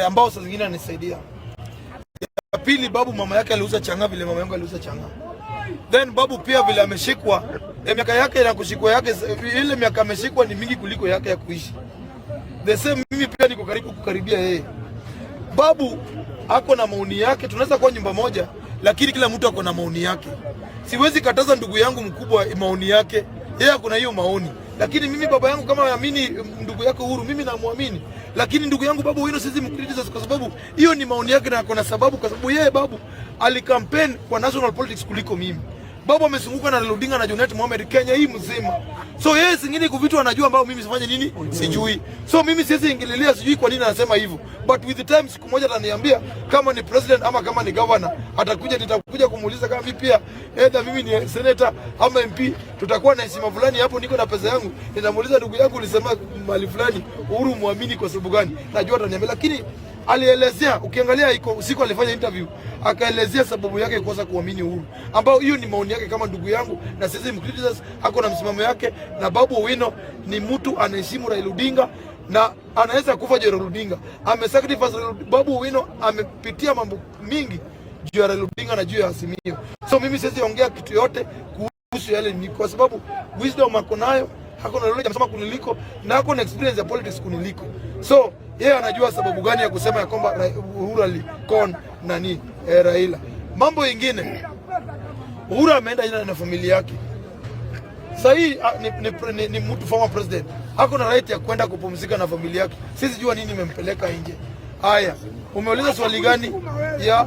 ambao saa zingine ananisaidia. Ya pili, Babu mama yake aliuza chang'aa vile mama yangu aliuza chang'aa. Then Babu pia vile ameshikwa, miaka yake na kushikwa yake, ile miaka ameshikwa ni mingi kuliko yake ya kuishi. The same mimi pia niko karibu kukaribia yeye. Babu ako na maoni yake, tunaweza kuwa nyumba moja, lakini kila mtu ako na maoni yake. Siwezi kataza ndugu yangu mkubwa maoni yake, yeye ako na hiyo maoni, lakini mimi baba yangu kama amini ndugu yako Uhuru, mimi namwamini, lakini ndugu yangu Babu Owino siwezi mcriticize kwa sababu hiyo ni maoni yake na ako na sababu, kwa sababu yeye Babu alicampaign kwa national politics kuliko mimi. Babu amezunguka na Raila Odinga na Junet Mohamed Kenya hii mzima. So yeye zingine iko vitu anajua ambao mimi sifanye nini? Sijui. So mimi siwezi ingililia, sijui kwa nini anasema hivyo. But with the time siku moja ataniambia kama ni president ama kama ni governor, atakuja, nitakuja kumuuliza kama mimi pia either mimi ni senator ama MP, tutakuwa na heshima fulani hapo, niko na pesa yangu. Nitamuuliza, ndugu yangu, ulisema mali fulani Uhuru muamini kwa sababu gani? Najua ataniambia, lakini alielezea, ukiangalia iko usiku alifanya interview akaelezea sababu yake kukosa kuamini Uhuru, ambao hiyo ni maoni yake kama ndugu yangu, na sisi mcriticize, ako na msimamo yake. Na Babu Owino ni mtu anaheshimu Raila Odinga na anaweza kufa juu ya Raila Odinga. Amesacrifice Babu Owino amepitia mambo mingi juu ya Raila Odinga na juu ya Azimio. So mimi siwezi ongea kitu yote kuhusu yale, ni kwa sababu wisdom ako nayo, ako na knowledge, amesoma kuniliko na ako na experience ya politics kuniliko. So yeye anajua sababu gani ya kusema ya kwamba Uhuru alicon nani, Raila. Mambo ingine, Uhuru ameenda ina na familia yake. Sasa hii ni mtu former president, ako na right ya kwenda kupumzika na familia yake. Sisi jua nini imempeleka nje. Haya, umeuliza swali gani ya?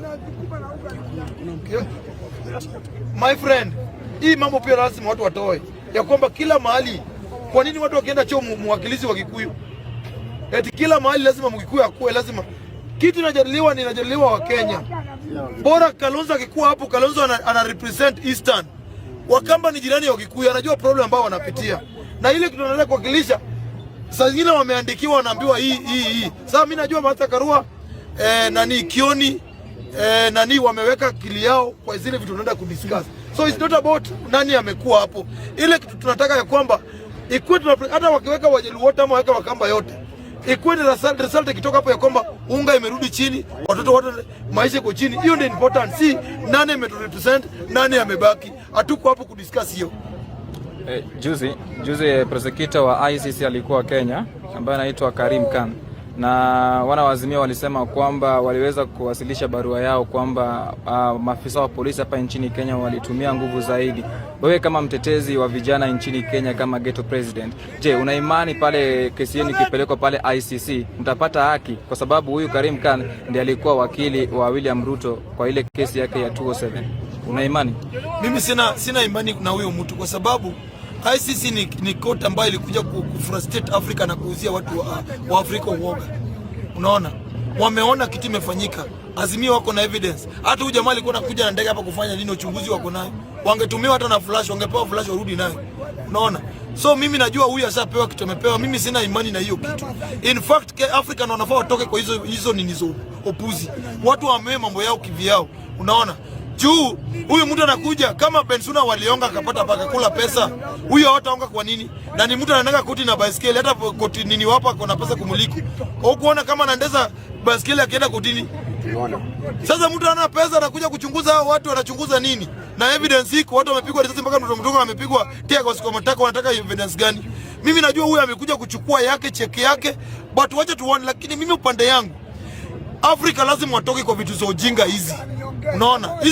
My friend, hii mambo pia lazima watu watoe ya kwamba kila mahali, kwa nini watu wakienda choo mwakilishi wa Kikuyu, eti kila mahali lazima Mkikuyu akuwe? Lazima kitu inajadiliwa ni inajadiliwa wa Kenya. Bora Kalonzo akikuwa hapo, Kalonzo ana represent Eastern. Wakamba ni jirani ya Wakikuyu, anajua problem ambao wanapitia, na ile kitu tunaendelea kuwakilisha. Saa zingine wameandikiwa, wanaambiwa hii hii hii. Sasa mimi najua Martha Karua, nani Kioni, nani wameweka akili yao kwa zile vitu tunaenda kudiscuss. So it's not about nani amekuwa hapo. Ile kitu tunataka ya kwamba ikuwe hata wakiweka Wajaluo wote ama waweka Wakamba yote, ikuwe ni result ikitoka hapo ya kwamba unga imerudi chini, watoto wote maisha iko chini. Hiyo ndio important, si nani ameturepresent, nani amebaki. Hatuko hapo kudiscuss hiyo. Juzi juzi prosecutor wa ICC alikuwa Kenya ambaye anaitwa Karim Khan, na wana wa Azimio walisema kwamba waliweza kuwasilisha barua yao kwamba maafisa wa polisi hapa nchini Kenya walitumia nguvu zaidi. Wewe kama mtetezi wa vijana nchini Kenya, kama ghetto president, je, una imani pale kesi yenu ikipelekwa pale ICC mtapata haki? Kwa sababu huyu Karim Khan ndiye alikuwa wakili wa William Ruto kwa ile kesi yake ya 207. Una imani? Mimi sina imani na huyo mtu kwa sababu ICC ni court ambayo ilikuja kufrustrate Africa na kuuzia watu wa Afrika uoga. Unaona? Wameona kitu imefanyika. Azimio wako na evidence. Hata huyu jamaa alikuwa anakuja na ndege hapa kufanya nini? Uchunguzi wako nayo. Wangetumiwa hata na flash, wangepewa flash warudi nayo. Unaona? So mimi najua huyu ashapewa kitu amepewa. Mimi sina imani na hiyo kitu. In fact, African wanafaa watoke kwa hizo hizo nini zo opuzi. Watu waamue mambo yao kivyao. Unaona? Juu huyu mtu anakuja kama Bensouda walionga akapata paka kula pesa, huyu hawataonga kwa nini? Na ni mtu anaenda koti na baiskeli, hata koti nini wapo ako na pesa kumuliko. Au kuona kama anaendeza baiskeli akienda kotini. Sasa mtu ana pesa anakuja kuchunguza hao watu wanachunguza nini? Na evidence iko, watu wamepigwa risasi mpaka mtoto mdogo amepigwa tear gas kwa matako, wanataka evidence gani? Mimi najua huyu amekuja kuchukua yake cheki yake, but wacha tuone. Lakini mimi upande yangu, Afrika lazima watoke kwa vitu za ujinga hizi, unaona hizi.